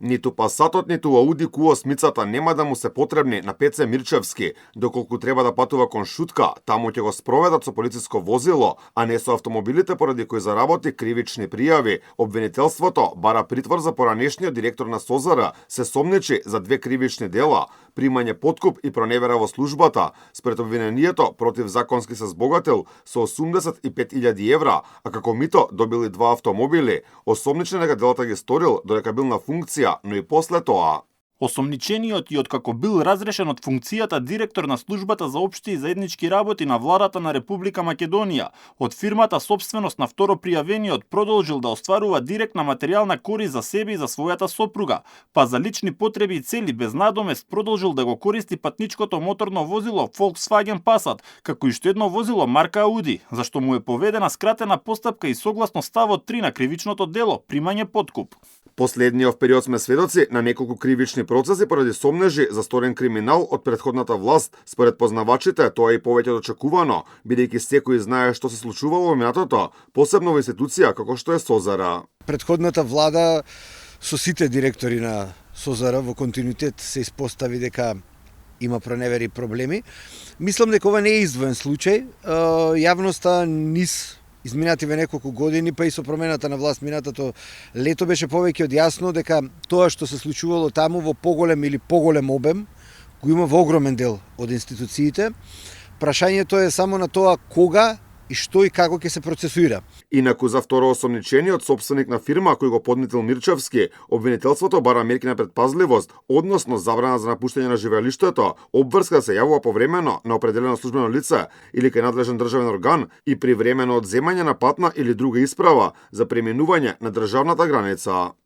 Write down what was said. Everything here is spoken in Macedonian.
Ниту пасатот, ниту Ауди Q8 нема да му се потребни на Пеце Мирчевски, доколку треба да патува кон Шутка, таму ќе го спроведат со полициско возило, а не со автомобилите поради кои заработи кривични пријави. Обвинителството бара притвор за поранешниот директор на СОЗР, се сомнечи за две кривични дела, примање подкуп и проневера во службата. Според обвинението, противзаконски се збогател со 85.000 евра, а како мито добил и 2 автомобили. Осомничен дека делата ги сторил додека бил на функција, но и после тоа. Осомничениот и откако бил разрешен од функцијата директор на службата за општи и заеднички работи на владата на Република Македонија, од фирмата собственост на второ пријавениот продолжил да остварува директна материјална корист за себе и за својата сопруга, па за лични потреби и цели без надомест продолжил да го користи патничкото моторно возило Volkswagen Passat, како и што едно возило марка Audi, зашто му е поведена скратена постапка и согласно ставот 3 на кривичното дело, примање подкуп. Последниот период сме сведоци на неколку кривични процеси поради сомнежи за сторен криминал од претходната власт. Според познавачите, тоа е и повеќе од очекувано, бидејќи секој знае што се случувало во минатото, посебно во институција како што е СОЗР. Претходната влада со сите директори на СОЗР во континуитет се испостави дека има проневери и проблеми. Мислам дека ова не е издвоен случај. Јавноста низ изминативе неколку години, па и со промената на власт минатото лето беше повеќе од јасно дека тоа што се случувало таму во поголем или поголем обем го има во огромен дел од институциите. Прашањето е само на тоа кога и што и како ќе се процесуира. Инаку за второ осомничениот собственик на фирма кој го поднетил Мирчевски, обвинителството бара мерки на предпазливост, односно забрана за напуштање на живеалиштето, обврска да се јавува повремено на определено службено лице или кај надлежен државен орган и привремено одземање на патна или друга исправа за преминување на државната граница.